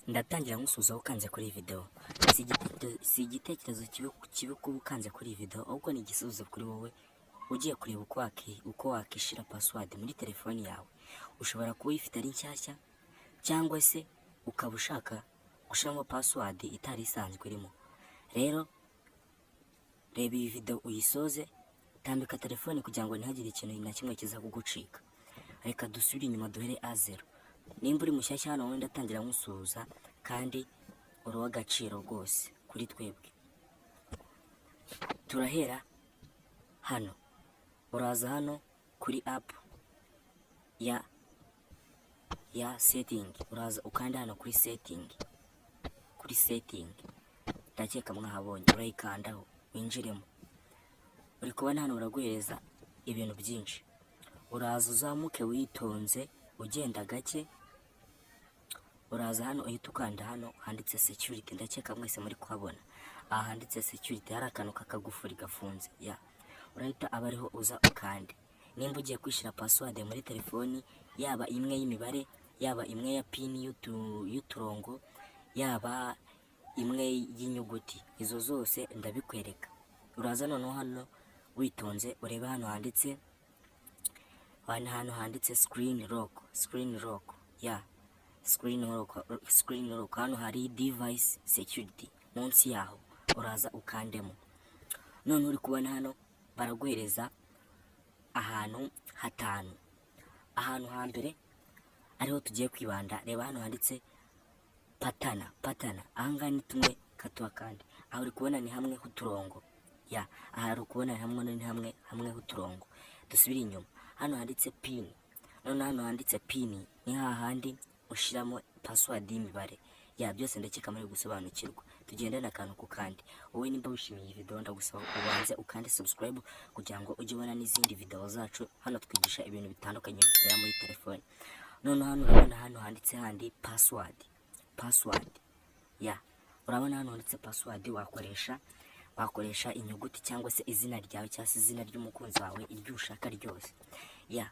Ndatangira nkusuhuza ukanze kuri iyi video. Si igitekerezo kibi kuba ukanze kuri iyi video, ahubwo ni igisubizo kuri wowe ugiye kureba uko wakishyira password muri telefoni yawe. Ushobora kuba uyifite ari nshyashya, cyangwa se ukaba ushaka gushyiramo password itari isanzwe irimo. Rero reba iyi video uyisoze, tambika telefone kugira ngo ntihagire ikintu na kimwe kiza kugucika. Reka dusubire inyuma duhere à zéro. Nimba uri mushyashya hano, wenda atangira nkusuhuza, kandi uri uw'agaciro rwose kuri twebwe. Turahera hano, uraza hano kuri app ya setting, uraza ukanda hano kuri setting. Kuri setting ndakeka mwahabonye, urayikandaho winjiremo. Uri kubona hano baraguhereza ibintu byinshi. Uraza uzamuke witonze, ugenda gake. Uraza hano uhita ukanda hano handitse security. Ndakeka mwese muri kuhabona aha handitse security, hari akantu k'akagufuri gafunze. Ya, urahita aba ariho uza ukande. Nimba ugiye kwishyira password muri telefoni, yaba imwe y'imibare, yaba imwe ya PIN y'uturongo, yaba imwe y'inyuguti, izo zose ndabikwereka. Uraza noneho hano witonze, urebe hano handitse, hano handitse screen lock, screen lock, ya screen lock, screen lock. Hano hari device security munsi yaho, uraza ukandemo. None uri kubona hano baraguhereza ahantu hatanu. Ahantu hambere ariho tugiye kwibanda, reba hano handitse pattern. Pattern ahangaha ni tumwe katuwa, kandi aho uri kubona ni hamwe h'uturongo. Ya, aha uri kubona hamwe ni hamwe h'uturongo. Dusubire inyuma, hano handitse PIN. None hano handitse PIN ni hahandi ushyiramo password y'imibare. Ya, byose ndakeka muri gusobanukirwa, tugendane akantu ku kandi. Wowe nimba wishimiye iyi video, ndagusaba ubanze ukande subscribe kugira ngo ujye ubona n'izindi video zacu. Hano twigisha ibintu bitandukanye bibera muri telefone. Noneho hano urabona hano handitse handi password, password. Ya, urabona hano handitse password, wakoresha inyuguti cyangwa se izina ryawe cyangwa se izina ry'umukunzi wawe, iryo ushaka ryose. Ya,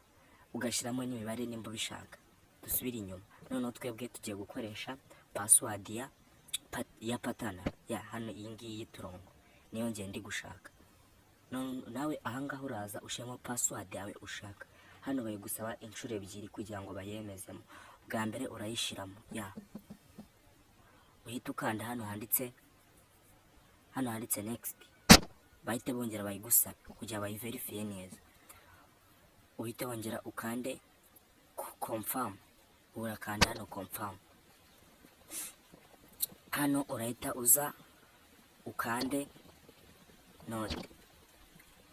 ugashyiramo n'imibare nimba ubishaka. Dusubire inyuma, noneho twebwe tugiye gukoresha password ya pattern. Ya, hano iyi ngiyi y'uturongo niyo ngiye ndi gushaka. Nawe ahangaha uraza ushyiramo password yawe ushaka. Hano bayigusaba inshuro ebyiri kugira ngo bayemezemo. Bwa mbere urayishyiramo, ya, uhita ukanda hano handitse next. Bahite bongera bayigusabe kugira bayiverifiye neza, uhite wongera ukande confirm. Urakanda hano confirm. Hano urahita uza ukande note.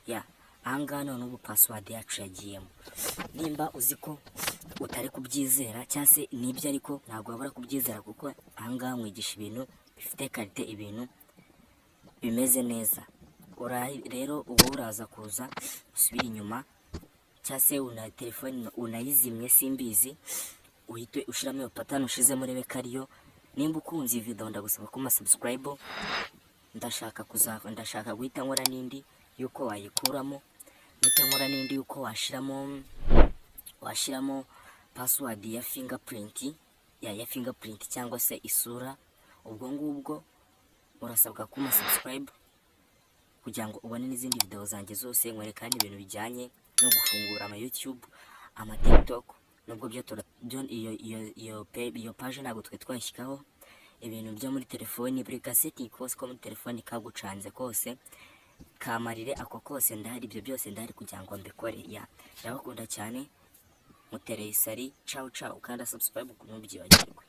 Ya, ahangaha none ubu password yacu yagiyemo. Nimba uzi ko utari kubyizera cyangwa se nibyo, ariko ntabwo wabura kubyizera, kuko ahangaha mwigisha ibintu bifite qualité, ibintu bimeze neza. Rero ubu uraza kuza usubire inyuma, cyangwa se una telefone unayizimye, simbizi, uhite ushyiramo iyo pattern ushizemo, urebe ko ariyo. Nimba ukunze iyi video, ndagusaba kuma subscribe. Ndashaka guhita nkora n'indi yuko wayikuramo, mpita nkora n'indi yuko washyiramo password ya fingerprint, ya fingerprint cyangwa se isura. Ubwo ngubwo urasabwa kuma subscribe kugira ngo ubone n'izindi video zanjye zose. Nkwereka n'ibintu bijyanye no gufungura ama YouTube, ama TikTok, nubwo byo iyo page ntabwo twe twashyikaho. Ibintu byo muri telefoni, buri gaseti kose ko muri telefoni kagucanze kose, kamarire ako kose, ndahari. Ibyo byose ndahari kugira ngo mbikore. Ya, ndabakunda cyane, mutereye isari. Ciao ciao, ukanda subscribe ntubyibagirwe.